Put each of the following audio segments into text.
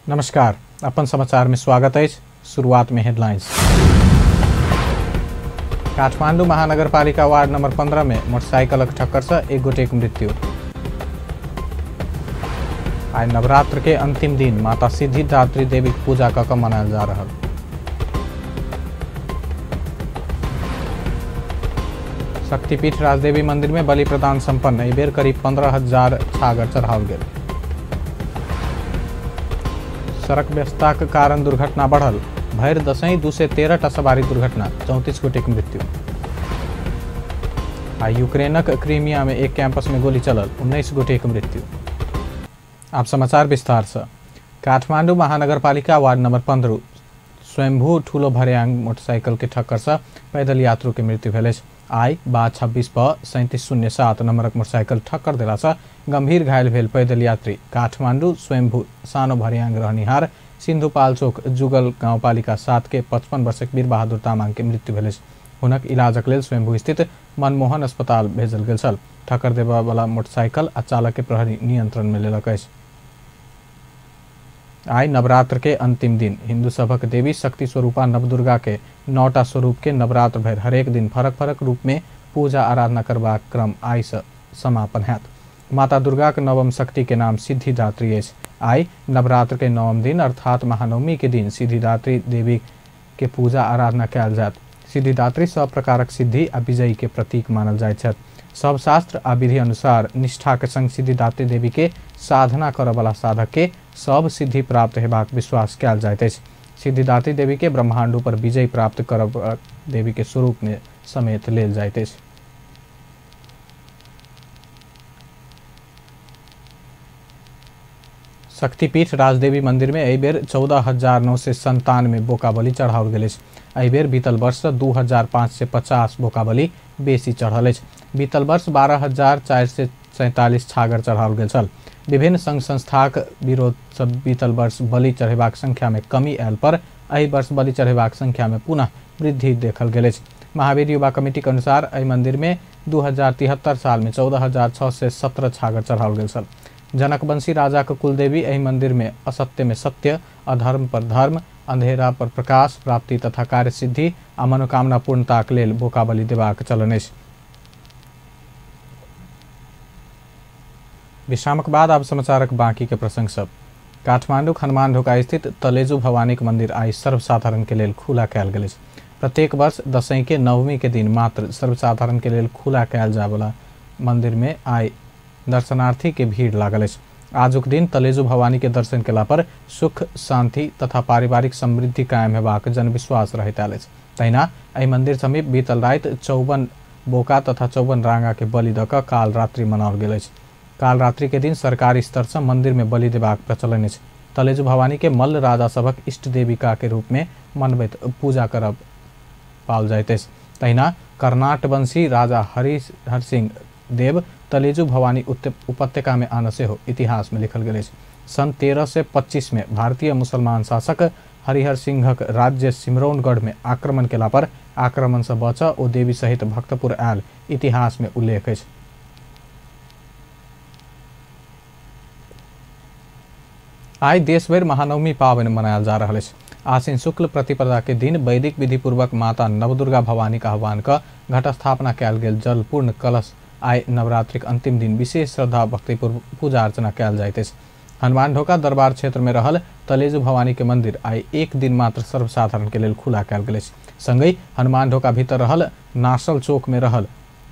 नमस्कार, अपन समाचार में स्वागत है। शुरुआत में हेडलाइंस। काठमांडू महानगरपालिका वार्ड नंबर 15 में मोटरसाइकिलक ठक्कर से एक गोटेक मृत्यु। आइ नवरात्र के अंतिम दिन माता सिद्धिदात्री देवी के पूजा कऽ के मनायल जा रहा। शक्तिपीठ राजदेवी मंदिर में बलि प्रदान संपन्न। एहि बेर करीब 15,000 छागर चढ़ाओल गेल। सड़क व्यस्तता के कारण दुर्घटना बढ़ल। भरि दसैं 213 टा सवारी दुर्घटना, 34 गोटेक मृत्यु। आ यूक्रेनक क्रीमिया में एक कैंपस में गोली चलल, 19 गोटेक मृत्यु। आप समाचार विस्तार से। काठमांडू महानगरपालिका वार्ड नंबर 15 स्वयंभू ठूलो भर्याङ मोटरसाइकिल के ठक्कर से पैदल यात्रु के मृत्यु भेल अछि। आइ 26 प 3707 नंबरक मोटरसाइकिल ठक्कर देला से गंभीर घायल भेल पैदल यात्री काठमांडू स्वयंभू सानो भर्याङ रहनिहार सिन्धुपाल्चोक जुगल गाउँपालिका 7 के 55 वर्षक वीर बहादुर तामाङ के मृत्यु भेल अछि। हुनक इलाजक लेल स्वयंभू स्थित मनमोहन अस्पताल भेजल गेल छल। ठक्कर देबय वाला मोटरसाइकिल आ चालक के प्रहरी नियंत्रण में लेलक अछि। आइ नवरात्र के अंतिम दिन हिंदू सभक देवी शक्ति स्वरूपा नवदुर्गा के 9टा स्वरूप के नवरात्र भरि हरेक दिन फरक फरक रूप में पूजा आराधना करबाक क्रम आइ से समापन हैत। माता दुर्गा के नवम शक्ति के नाम सिद्धिदात्री अछि। आइ नवरात्र के नवम दिन अर्थात महानवमी के दिन सिद्धिदात्री देवी के पूजा आराधना कयल जायत। सिद्धिदात्री सब प्रकारक सिद्धि आ विजयी के प्रतीक मानल जाइत छथि। सब शास्त्र आ विधि अनुसार निष्ठा के संग सिद्धिदात्री देवी के साधना करऽवला साधक के सब सिद्धि प्राप्त हेबाक विश्वास कयल जाइत अछि। सिद्धिदात्री देवी के ब्रह्मांड पर विजय प्राप्त करब देवी के स्वरूप में समेत लेल जाइत अछि। शक्तिपीठ राजदेवी मंदिर में एहि बेर 14,997 बोका बलि चढ़ाओल गेल अछि। एहि बेर बीतल वर्ष 2,550 बोका बलि बेसी चढ़ल अछि। बीतल वर्ष 12,447 छागर चढ़ाओल गेल छल। विभिन्न संघ संस्थाक विरोध से बीतल वर्ष बलि चढ़ेबाक संख्या में कमी आयल पर एहि वर्ष बलि चढ़ेबाक संख्या में पुनः वृद्धि देखल गेल अछि। महावीर युवा कमेटी के अनुसार एहि मंदिर में 2073 साल में 14,617 छागर चढ़ाओल गेल छल। जनकवंशी राजा के कुलदेवी एहि मंदिर में असत्य में सत्य, अधर्म पर धर्म, अंधेरा पर प्रकाश प्राप्ति तथा कार्य सिद्धि आ मनोकामना पूर्णताक लेल बोका बलि देबाक चलन अछि। विश्रामक बाद आब समाचारक बाकी के प्रसंग सब। काठमांडू हनुमान ढोका स्थित तलेजू भवानीक मंदिर आइ सर्वसाधारण के लेल खुला कयल गेल अछि। प्रत्येक वर्ष दसैं के नवमी के दिन मात्र सर्वसाधारण के लेल खुला कयल जायवला मंदिर में आइ दर्शनार्थी के भीड़ लागल अछि। आजुक दिन तलेजू भवानी के दर्शन केला पर सुख शांति तथा पारिवारिक समृद्धि कायम हेबाक जनविश्वास रहैत आयल अछि। तहिना एहि मंदिर समीप बीतल राति 54 बोका तथा 54 रांगा के बलि दऽ कऽ काल रात्रि मनाओल गेल अछि। काल रात्रि के दिन सरकारी स्तर से मंदिर में बलि देबाक प्रचलन अछि। तलेजू भवानी के मल्ल राजा सभक इष्ट देविका के रूप में मनबैत पूजा करब पाओल जाइत अछि। तहिना कर्नाटवंशी राजा हरिहर सिंह देव तलेजू भवानी उपत्यका में आना सेहो इतिहास में लिखल गेल अछि। सन 1325 में भारतीय मुसलमान शासक हरिहर सिंहक राज्य सिमरौनगढ़ में आक्रमण केला पर आक्रमण से बच ओ देवी सहित भक्तपुर आयल इतिहास में उल्लेख अछि। आइ देशभरि महानवमी पाबनि मनायल जा रहल अछि। आश्विन शुक्ल प्रतिपदा के दिन वैदिक विधिपूर्वक माता नवदुर्गा भवानी के आह्वान कऽ घटस्थापना कयल गेल जलपूर्ण कलश आइ नवरात्रिक अंतिम दिन विशेष श्रद्धा भक्तिपूर्वक पूजा अर्चना कयल जाइत अछि। हनुमान ढोका दरबार क्षेत्र में रहल तलेजू भवानी के मंदिर आइ एक दिन मात्र सर्वसाधारण के लेल खुला कयल गेल अछि। संगहि हनुमान ढोका भीतर रहल नासल चौक में रहल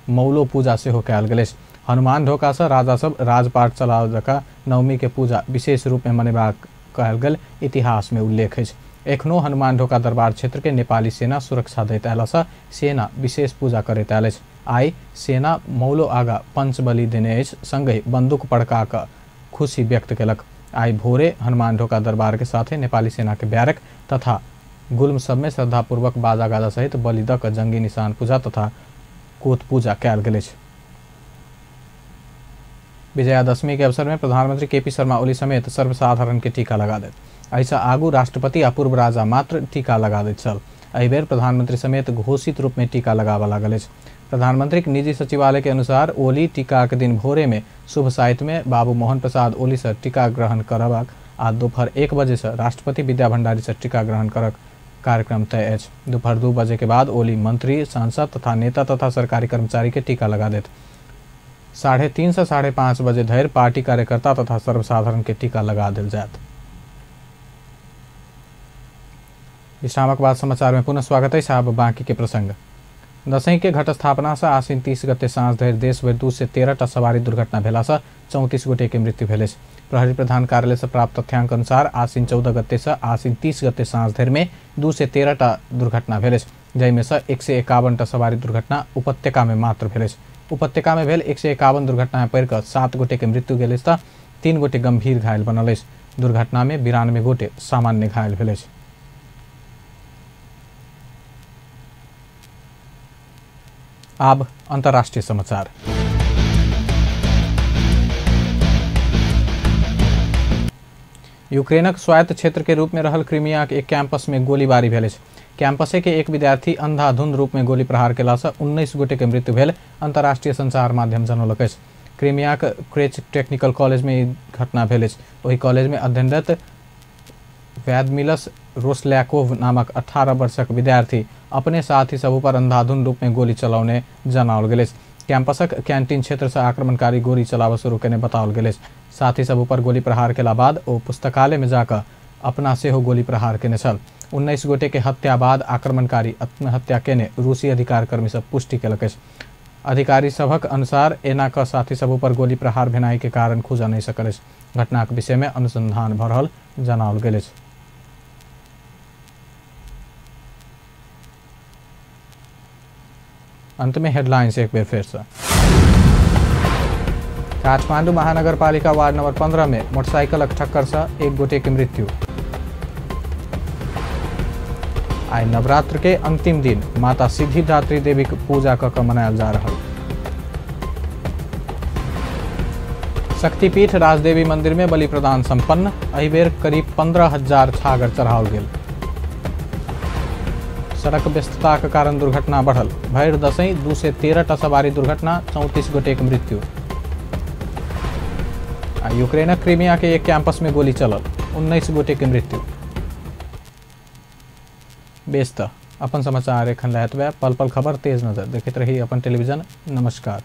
मौलो पूजा सेहो कयल गेल अछि। हनुमान ढोका से राजा सब राजपाट चलाओ जकाँ नवमी के पूजा विशेष रूप में मनेबाक कहल गेल इतिहास में उल्लेख अछि। एखनो हनुमान ढोका दरबार क्षेत्र के नेपाली सेना सुरक्षा दैत अयला सेना विशेष पूजा करैत आयल अछि। आइ सेना मौलो आगा पंचबलि देने अछि, संगहि बंदूक पड़का कऽ खुशी व्यक्त केलक। आइ भोरे हनुमान ढोका दरबार के साथे नेपाली सेना के बैरक तथा गुल्म सब में श्रद्धापूर्वक बाजा गाजा सहित बलि दऽ कऽ जंगी निशान पूजा तथा कोत पूजा कयल गेल अछि। विजयादशमी के अवसर में प्रधानमंत्री केपी शर्मा ओली समेत सर्वसाधारण के टीका लगा देत। एहिसँ आगू राष्ट्रपति आ पूर्व राजा मात्र टीका लगा दैत छल। एहि बेर प्रधानमंत्री समेत घोषित रूप में टीका लगाबऽ लागल अछि। प्रधानमंत्री निजी सचिवालय के अनुसार ओली टीका के दिन भोरे में शुभ साइत में बाबू मोहन प्रसाद ओली से टीका ग्रहण करबाक आ दोपहर 1 बजे से राष्ट्रपति विद्या भण्डारी से टीका ग्रहण करक कार्यक्रम तय अछि। दोपहर 2 बजे के बाद ओली मंत्री, सांसद तथा नेता तथा सरकारी कर्मचारी के टीका लगा देत। 3:30 से 5:30 बजे धरि पार्टी कार्यकर्ता तथा सर्वसाधारण के टीका लगा देल जायत। विश्रामक बाद समाचार में पुनः स्वागत है। अब बाकी के प्रसंग। दशैं के घट स्थापना से आश्विन 30 गते साँझ धरि देशभरि 213 टा सवारी दुर्घटना भेला से 34 गोटे के मृत्यु भेल अछि। प्रहरी प्रधान कार्यालय से प्राप्त तथ्यांक अनुसार आश्विन 14 गते से आश्विन 30 गते साँझ धरि में 213 टा दुर्घटना भेल अछि, जाहिमे से 151 टा सवारी दुर्घटना उपत्यका में मात्र भेल अछि। उपत्यका में भेल 151 दुर्घटना में पड़ि कऽ 7 गोटे के मृत्यु गेल अछि तऽ 3 गोटे गंभीर घायल बनल अछि। दुर्घटना में 92 गोटे सामान्य घायल भेल अछि। आब अंतर्राष्ट्रीय समाचार। यूक्रेनक स्वायत्त क्षेत्र के रूप में रहल क्रीमिया के एक कैंपस में गोलीबारी भेल अछि। कैंपसे के एक विद्यार्थी अंधाधुंध रूप में गोली प्रहार केला से 19 गोटे के मृत्यु भेल अंतर्राष्ट्रीय संचार माध्यम जनौलक अछि। क्रीमियाक क्रेच टेक्निकल कॉलेज में ई घटना भेल अछि। ओहि कॉलेज में अध्ययनरत व्लादिमीर रोसल्याकोव नामक 18 वर्षक विद्यार्थी अपने साथी सब पर अंधाधुंध रूप में गोली चलाउने जनाओल गेल अछि। कैंपसक कैंटीन क्षेत्र से आक्रमणकारी गोली चलाबऽ शुरू केने बताओल गेल अछि। साथी सब पर गोली प्रहार केला बाद ओ पुस्तकालय में जाकऽ अपना सेहो गोली प्रहार केने छल। 19 गोटे के हत्या बाद आक्रमणकारी आत्महत्या केने रूसी अधिकार कर्मी सब पुष्टि केलक अछि। अधिकारी सभक अनुसार एना कऽ साथी सब पर गोली प्रहार भेनाइ के कारण खुजऽ नहि सकल अछि। घटनाक विषय में अनुसंधान भऽ रहल जनाओल गेल अछि। अंत में हेडलाइंस एक बेर फिर से। काठमांडू महानगरपालिका वार्ड नंबर 15 में मोटरसाइकिलक ठक्कर से एक गोटे के मृत्यु। आइ नवरात्र के अंतिम दिन माता सिद्धिदात्री देवी के पूजा कऽ मनायल जा रहा। शक्तिपीठ राजदेवी मंदिर में बलि प्रदान संपन्न। एहि बेर करीब 15,000 छागर चढ़ाओल गेल। सड़क व्यस्तता के कारण दुर्घटना बढ़ल। भरि दशैं 213 टा सवारी दुर्घटना, 34 गोटे के मृत्यु। आ यूक्रेनक क्रीमिया के एक कैंपस में गोली चलल, 19 गोटे के मृत्यु। बेस तऽ अपन समाचार एखन लए एतबे। पल पल खबर तेज नजर देखैत रही अपन टेलीविजन। नमस्कार।